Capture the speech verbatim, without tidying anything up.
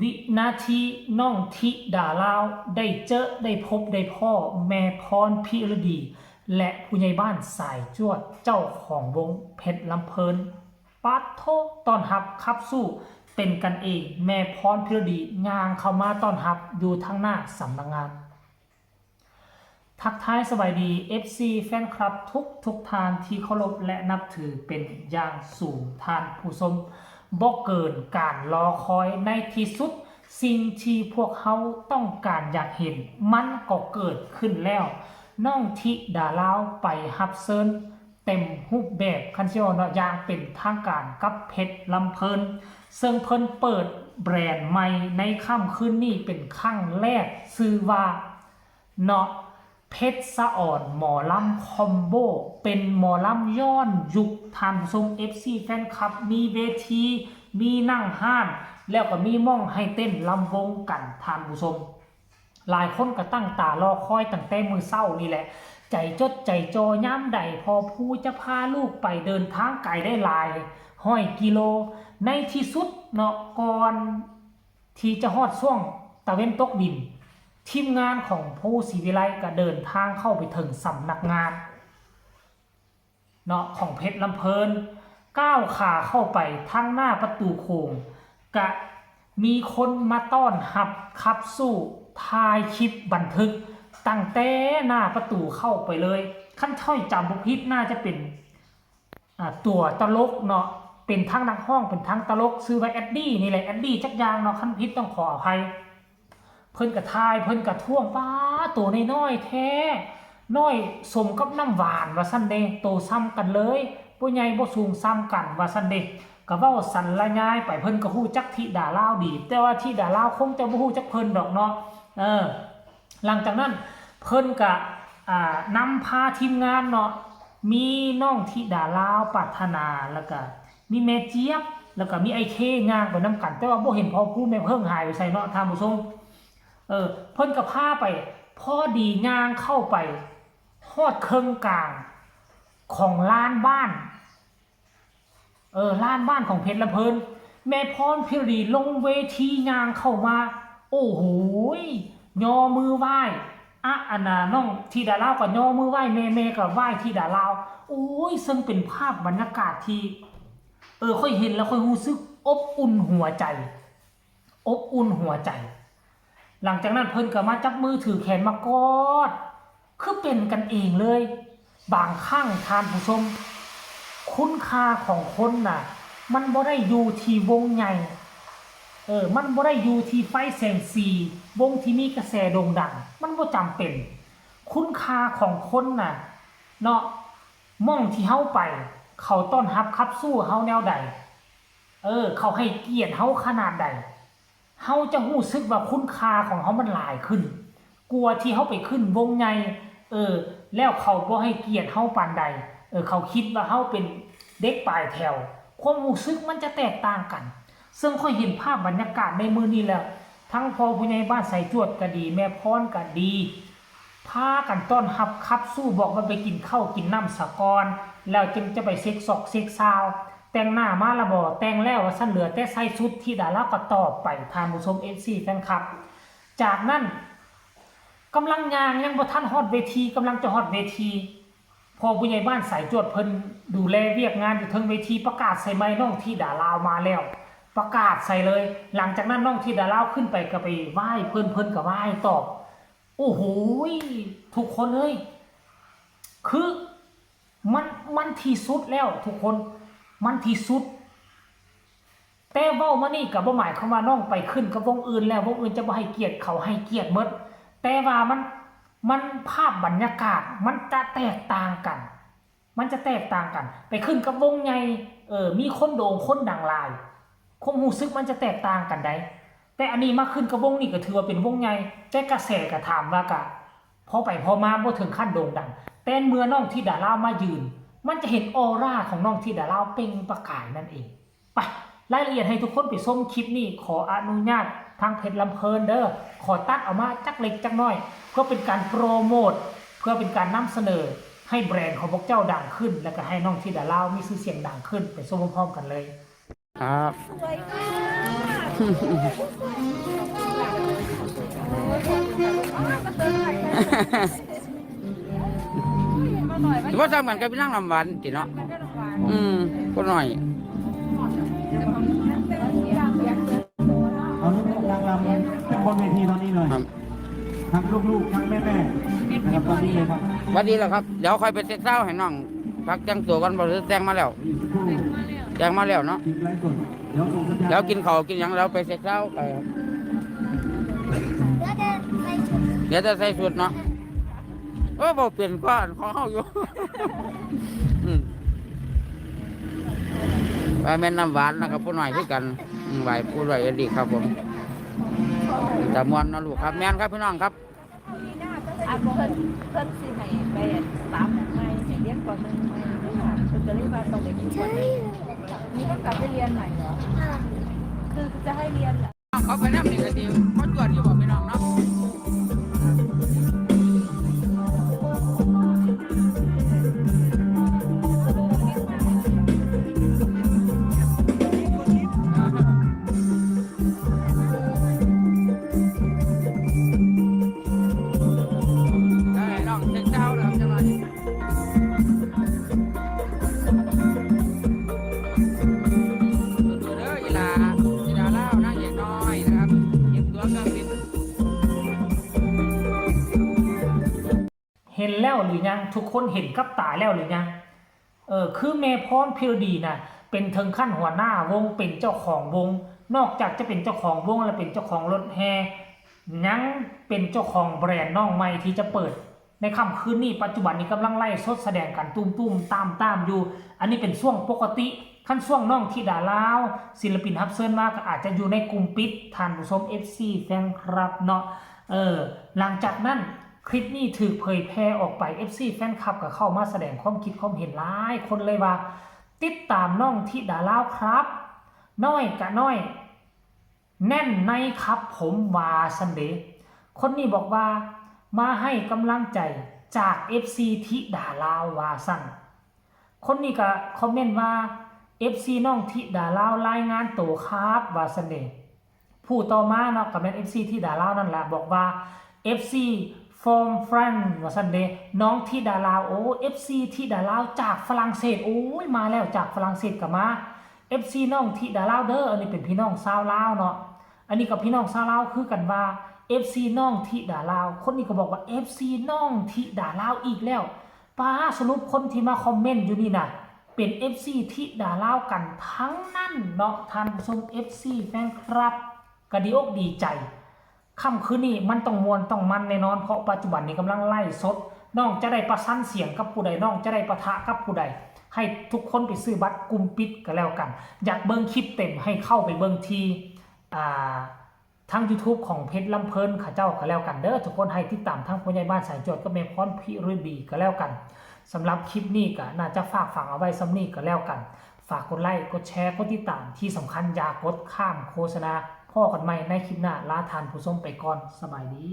วินาทีน้องธิดาลาวได้เจอได้พบได้พ้อแม่พรพิรดี และผู้ใหญ่บ้านสายจวดเจ้าของวงเพชรลำเพลิน ปาดโท ต้อนรับขับสู้เป็นกันเอง แม่พรพิรดีย่างเข้ามาต้อนรับอยู่ทางหน้าสำนักงาน ทักทายสบายดี เอฟซี แฟนคลับทุกทุกท่านที่เคารพและนับถือเป็นอย่างสูง ท่านผู้ชม บ่เกินการรอคอยในที่สุด สิ่งที่พวกเขาต้องการอยากเห็น มันก็เกิดขึ้นแล้ว น้องธิดาลาวไปรับเชิญเต็มรูปแบบ คันสิเว้าเนาะ อย่างเป็นทางการกับเพชรลำเพลิน ซึ่งเพิ่นเปิดแบรนด์ใหม่ในค่ำคืนนี้เป็นครั้งแรก ชื่อว่า เนาะ เพชรสะออนหมอลำคอมโบ เป็นหมอลำย้อนยุค ท่านผู้ชม เอฟซี แฟนคลับ มีเวที มีนั่งฮ้าน แล้วก็มีหม่องให้เต้นลำวงกัน ท่านผู้ชม หลายคนก็ตั้งตารอคอยตั้งแต่มื้อเช้านี่แหละ ใจจดใจจ่อยามใดพ่อผู้จะพาลูกไปเดินทางไกลได้หลายร้อยกิโล ในที่สุดเนาะ ก่อนที่จะฮอดช่วงตะเว็นตกดิน ทีมงานของผู้ศรีวิไลก็เดินทางเข้าไปถึงสำนักงาน เนาะ ของเพชรลำเพลิน ก้าวขาเข้าไปทางหน้าประตูโค้ง กะมีคนมาต้อนรับขับสู้ ถ่ายคลิปบันทึกตั้งแต่หน้าประตูเข้าไปเลย คันถ้อยจำบ่ผิดน่าจะเป็น อ่า ตัวตลกเนาะ เป็นทั้งนักฮ้อง เป็นทั้งตลก ชื่อว่าแอดดี้นี่แหละ แอดดี้จักอย่างเนาะ คันผิดต้องขออภัย เพิ่นก็ถ่าย เพิ่นก็ท้วง "ป๊า โตน้อยๆแท้ น้อยสมกับน้ำหวาน" ว่าซั่นเด้ "โตส่ำกันเลย บ่ใหญ่บ่สูง ส่ำกัน" ว่าซั่นเด้ ก็เว้าสรรพนามไป เพิ่นก็ฮู้จักธิดาลาวดี แต่ว่าธิดาลาวคงจะบ่ฮู้จักเพิ่นดอกเนาะ เออ หลังจากนั้นเพิ่นก็ อ่า นำพาทีมงานเนาะ มีน้องธิดาลาวปรารถนา แล้วก็มีแม่เจี๊ยบ แล้วก็มีไอ้เคย่างไปนำกัน แต่ว่าบ่เห็นพ่อผู้แม่เพิ่งหายไปไสเนาะ ท่านผู้ชม เออ เพิ่นก็พาไป พอดีย่างเข้าไปฮอดเคิ่งกลางของลานบ้าน เออ ลานบ้านของเพชรลำเพลิน แม่พรพิรดีลงเวทีย่างเข้ามา โอ้โหย ยอมือไหว้ อะ อันน่ะ น้องธิดาลาวก็ยอมือไหว้ แม่ แม่ก็ไหว้ธิดาลาว โอ้ย ซึ่งเป็นภาพบรรยากาศที่ เออ ข้อยเห็นแล้วข้อยรู้สึกอบอุ่นหัวใจ อบอุ่นหัวใจ หลังจากนั้นเพิ่นก็มาจับมือถือแขนมากอด คือเป็นกันเองเลย บางครั้งท่านผู้ชม คุณค่าของคนน่ะ มันบ่ได้อยู่ที่วงใหญ่ เออ มันบ่ได้อยู่ที่ไฟแสงสี วงที่มีกระแสโด่งดัง มันบ่จำเป็น คุณค่าของคนน่ะ เนาะ หม่องที่เฮาไป เขาต้อนรับขับสู้เฮาแนวใด เออ เขาให้เกียรติเฮาขนาดใด เฮาจะรู้สึกว่าคุณค่าของเฮามันหลายขึ้น กว่าที่เฮาไปขึ้นวงใหญ่ เออ แล้วเขาบ่ให้เกียรติเฮาปานใด เออ เขาคิดว่าเฮาเป็นเด็กปลายแถว ความรู้สึกมันจะแตกต่างกัน ซึ่งข้อยเห็นภาพบรรยากาศในมื้อนี้แล้ว ทั้งพ่อผู้ใหญ่บ้านสายจวดก็ดี แม่พรก็ดี พากันต้อนรับขับสู้ บอกว่าไปกินข้าวกินน้ำซะก่อน แล้วจึงจะไปเช็คซอกเช็คซาวด์ แต่งหน้ามาละบ่ แต่งแล้ว ว่าซั่น เหลือแต่ใส่ชุด ธิดาลาวก็ตอบไป ท่านผู้ชม เอฟซี แฟนคลับ จากนั้นกำลังย่าง ยังบ่ทันฮอดเวที กำลังจะฮอดเวที พ่อผู้ใหญ่บ้านสายจวดเพิ่นดูแลเวียกงานอยู่เทิงเวที ประกาศใส่ไมค์ "น้องธิดาลาวมาแล้ว" ประกาศใส่เลย หลังจากนั้นน้องธิดาลาวขึ้นไปก็ไปไหว้เพิ่น เพิ่นก็ไหว้ตอบ โอ้โหย ทุกคนเอ้ย คือมัน มันที่สุดแล้วทุกคน มันที่สุด แต่เว้ามานี่ก็บ่หมายความว่าน้องไปขึ้นกับวงอื่นแล้ว วงอื่นจะบ่ให้เกียรติ เขาให้เกียรติหมด แต่ว่ามัน มันภาพบรรยากาศมันจะแตกต่างกัน มันจะแตกต่างกัน ไปขึ้นกับวงใหญ่ เออ มีคนโด่งคนดังหลาย ความรู้สึกมันจะแตกต่างกันใด แต่อันนี้มาขึ้นกับวงนี่ก็ถือว่าเป็นวงใหญ่ แต่กระแสก็ถามว่ากะ พอไปพอมาบ่ถึงขั้นโด่งดัง แต่เมื่อน้องธิดาลาวมายืน มันจะเห็นออร่าของน้องธิดาลาวเปล่งประกายนั่นเอง ไป รายละเอียดให้ทุกคนไปชมคลิปนี้ ขออนุญาตทางเพชรลำเพลินเด้อ ขอตัดออกมาจักเล็กจักน้อย เพื่อเป็นการโปรโมท เพื่อเป็นการนำเสนอให้แบรนด์ของพวกเจ้าดังขึ้น แล้วก็ให้น้องธิดาลาวมีชื่อเสียงดังขึ้น ไปชมพร้อมๆกันเลย ครับ สวยมาก ว่าทำกันกับพี่นางน้ำหวานติเนาะ อืม ก็หน่อย เอาลูกๆนางรำขึ้นบนเวทีตอนนี้เลย ครับ ทั้งลูกๆทั้งแม่ๆนะครับตอนนี้เลยครับ หวัดดีแล้วครับ เดี๋ยวค่อยไปเซ็ตเช้าให้น้อง พักแต่งตัวก่อน บ่ได้แต่งมาแล้ว อีกสักครู่ แต่งมาแล้วเนาะ ทีมไลฟ์สดเดี๋ยวส่งสัญญาณ เดี๋ยวกินข้าวกินหยังแล้วไปเซ็ตเช้าไปครับ เดี๋ยวจะใส่ชุดเนาะ โอ้บ่เปลี่ยนก้อนของเฮาอยู่ อืมไปแม่นน้ำหวานนะครับ ผู้น้อยคือกัน อืมไหว้ผู้น้อยเอดีครับผม แต่มวนเนาะลูกครับ แม่นครับพี่น้องครับ อ่ะเพิ่นเพิ่นสิให้ไปตามหมู่ใหม่ให้เรียนก่อนหนึ่งใหม่นะคะเพิ่นก็เลยว่าต้องได้มีก่อนหนึ่งนี่ต้องกลับไปเรียนใหม่เหรอ คือจะให้เรียนเหรอ เขาไปนั่งนี่ก็ดีเขาจวดอยู่บ่พี่น้องเนาะ ได้ลองเช็คเช้านะครับจังหน่อย เด้ออีหลาอีหลาลาวนางเอกน้อยนะครับเตรียมตัวเครื่องบิน เห็นแล้วหรือยัง ทุกคนเห็นกับตาแล้วหรือยัง เออ คือแม่พรพิรดีนะเป็นถึงขั้นหัวหน้าวง เป็นเจ้าของวง นอกจากจะเป็นเจ้าของวงแล้วเป็นเจ้าของรถแห่ยังเป็นเจ้าของแบรนด์น้องใหม่ที่จะเปิดในค่ำคืนนี้ ปัจจุบันนี้กำลังไลฟ์สดแสดงกันตุ้มๆตามๆอยู่ อันนี้เป็นช่วงปกติ คันช่วงน้องธิดาลาว ศิลปินฮับเซิญมาก็อาจจะอยู่ในกลุ่มปิดท่านผู้ชม เอฟซี แฟนคลับเนาะ เออ หลังจากนั้นคลิปนี้ถูกเผยแพร่ออกไป เอฟซี แฟนคลับก็เข้ามาแสดงความคิดความเห็นหลายคนเลยว่า ติดตามน้องธิดาลาวครับ น้อยกะน้อย แน่นในครับผมว่าซันเดย์ คนนี้บอกว่ามาให้กำลังใจจาก เอฟซี ธิดาลาวว่าซั่น คนนี้ก็คอมเมนต์ว่า เอฟซี น้องธิดาลาวรายงานตัวครับว่าซันเดย์ ผู้ต่อมาเนาะก็แม่น เอฟซี ธิดาลาวนั่นแหละบอกว่า เอฟซี from France ว่าซันเดย์ น้องธิดาลาว โอ้ เอฟซี ธิดาลาวจากฝรั่งเศส โอ้ยมาแล้วจากฝรั่งเศสก็มา เอฟซี น้องธิดาลาวเด้อ อันนี้เป็นพี่น้องชาวลาวเนาะ อันนี้กับพี่น้องชาวลาวคือกันว่า เอฟซี น้องธิดาลาว คนนี้ก็บอกว่า เอฟซี น้องธิดาลาวอีกแล้ว ป้า สรุปคนที่มาคอมเมนต์อยู่นี่นะเป็น เอฟซี ธิดาลาวกันทั้งนั้นเนาะท่านผู้ชม เอฟซี แฟนคลับ ก็ดีอกดีใจ ค่ำคืนนี้มันต้องม่วนต้องมันแน่นอน เพราะปัจจุบันนี้กำลังไลฟ์สด น้องจะได้ประสานเสียงกับผู้ใด น้องจะได้ปะทะกับผู้ใด ให้ทุกคนไปซื้อบัตรกลุ่มปิดก็แล้วกัน อยากเบิ่งคลิปเต็มให้เข้าไปเบิ่งที่ อ่า ทาง YouTube ของเพชรลำเพลินเขาเจ้าก็แล้วกันเด้อ ทุกคนให้ติดตามทั้งพ่อใหญ่บ้านสายจวดกับแม่พรพิรดีก็แล้วกัน สำหรับคลิปนี้ก็น่าจะฝากฝังเอาไว้ส่ำนี้ก็แล้วกัน ฝากกดไลค์ กดแชร์ กดติดตาม ที่สำคัญอย่ากดข้ามโฆษณา พ้อกันใหม่ในคลิปหน้า ลาท่านผู้ชมไปก่อน สบายดี